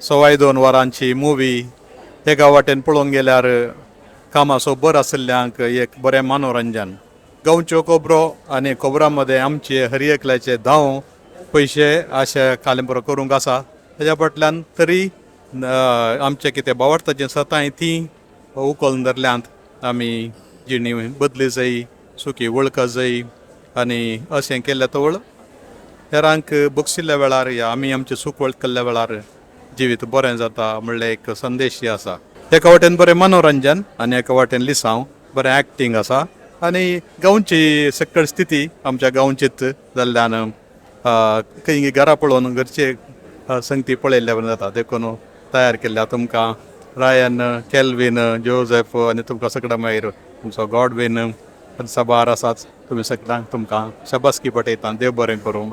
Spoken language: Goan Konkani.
2.25 वरांची मुवी एका वाटेन पळोवंक गेल्यार कामाचो बर आशिल्ल्यांक एक बरें मनोरंजन. गांवच्यो खबरो आनी खबरां मदें आमचे हर एकल्याचे धांव पयशे अशे कालिंबर करूंक आसा. तेज्या फाटल्यान तरी आमचे कितें भावार्थाचीं सतांय तीं उखलून धरल्यांत. आमी जिणी बदली जाय, सुकी वळख जाय आनी अशें केल्लें तवळ हेरांक बक्षिल्ल्या वेळार या आमी आमची सूख वळखल्ल्या वेळार जिवीत बरें जाता म्हणलें एक संदेश आसा. एका वाटेन बरें मनोरंजन आनी एका वाटेन लिसांव, बरें एक्टींग आसा आनी गांवची सकळ स्थिती आमच्या गांवचीच जाल्ल्यान खंय घरा पळोवन घरचे संगती पळयल्ल्या बरें जाता. देखून तयार केल्ल्या तुमकां रायन, केल्वीन, जोझेफ आनी तुमकां सगळ्या मागीर तुमचो गॉडवीन सबार आसाच. तुमी सगळ्यांक तुमकां शाबासकी पटयता. देव बरें करूं.